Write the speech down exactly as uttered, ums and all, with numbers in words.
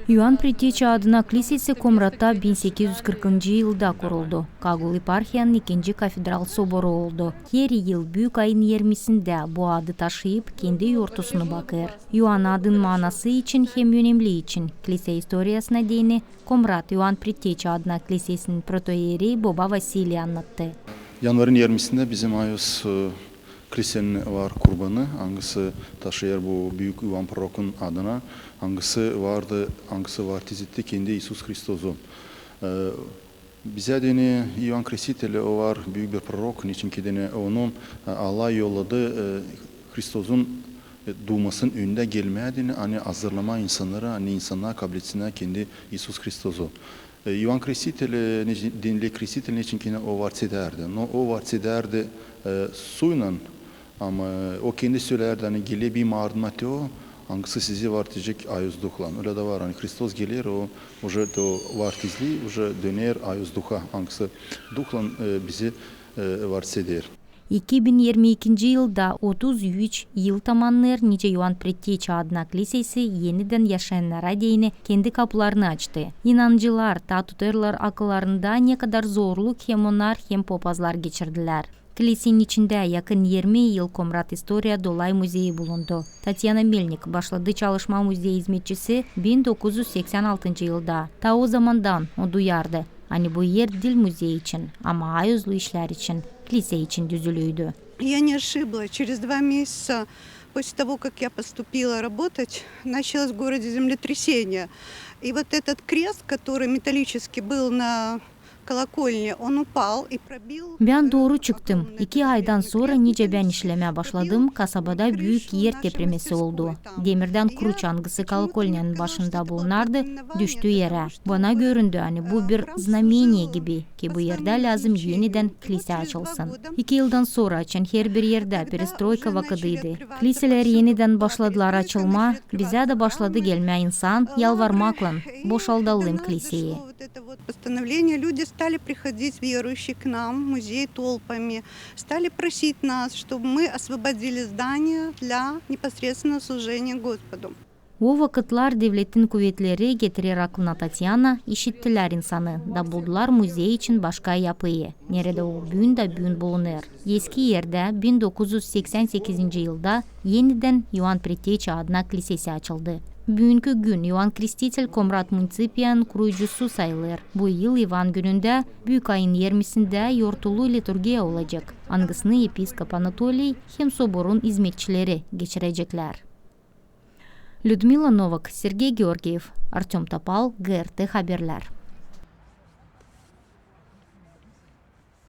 İoan Pretteçi adına klisesi Komratta bin sekiz üz kırkıncı yılda kuruldu. Kagul eparhiyanın ikinci kafedral soboru oldu. Her yıl büük ayın irmisindä bu adı taşıyıp, kendi yortusunu bakêr. İoan adın maanası için hem önemli için, klise istoriyasına deyni, Komrat İoan Pretteçi adına klisesinin protoiereyi boba Vasiliy annattı. Yanvarın irmisindä bizim ayuz, e, klisenin var kurbanı, angısı taşıyêr bu büük İoan prorokun adına, angısı vardı, angısı var tizitti kendi İisus Hristozu. E, bizä deyni İoan Krestitel, o var büük bir prorok, neçin ki deyni onu, e, Allah yolladı, e, Hristozun, e, duumasının önündä gelmää deyni, ani hazırlamaa insannarı, ani insannar kabletsin kendi İisus Hristozu. E, İoan Krestitel, e, ne-, denilä Krestitel, neçin ki o vaaz edärdi. No, o vaaz edärdi, e, suylan, ama, e, o kendi sölärdi, ani geler bir maardıma te o, angısı sizi vaaz edecek ayuz duhlan. Ölä dä var, ani Hristos geler, o uje te o vaaz edilär, uje döner ayuz duha, angısı duhlan, e, bizi, e, vaaz eder. İki bin irmi ikinci yılda otuz üç yıl tamannêêr, nicä İoan Pretteçi adına klisesi enidän yaşayannara deyni kendi kapularını açtı. İnanıcılar taa tutêrlar akıllarında, ne kadar zorluk hem onnar, hem popazlar geçirdilär. Klisenin içindä yakın irmi yıl Komrat istoriya dolay muzeyi bulundu. Tatyana Melnik başladı çalışmaa muzey izmetçisi bin dokuz üz seksän altıncı yılda. Taa o zamandan o duyardı, ani bu er diil muzey için, ama ayuzlu işlär için, klise için düzülüydü. Я не ошиблась. Через два месяца после того, как я поступила работать, началось в городе землетрясение. И вот этот крест, который металлический был на колокольне, он упал и пробил. Bän dooru çıktım. İki aydan sora, nicä bän işlemää başladım, kasabada büük er tepremesi oldu. Demirdän kruç, angısı kolokolnyanın başında bulunardı, düştü erä. Bana göründü, ani bu bir znameniye gibi, ki bu erdä lääzım enidän klisä açılsın. İki yıldan sora, açan herbir erdä perestroyka vakıdıydı, kliselär enidän başladılar açılmaa, bizä dä başladı gelmää insan, yalvarmaklan: boşaldalım kliseyi. Вот это вот постановление, люди стали приходить, верующие, к нам в музей толпами, стали просить нас, чтобы мы освободили здание для непосредственного служения Господу. O vakıtlar devletin kuvetleri, getirer aklına Tatyana, işittilär insanı da buldular muzey için başka yapıyı, neredä o büün dä büün bulunêr. Eski erdä bin dokuz üz seksän sekizinci yılda enidän İoan Pretteçi adına klisesi açıldı. Büünkü gün İoan Krestitel Komrat municipiyanın kuruyucusu sayılêr. Bu yıl İoan günündä, büük ayın irmisindä, yortulu liturgiya olacek, angısını episkop Anatoliy hem soborun izmetçileri geçireceklär. Lüdmila Novak, Sergey Georgiev, Artёm Topal, G R T Haberlär.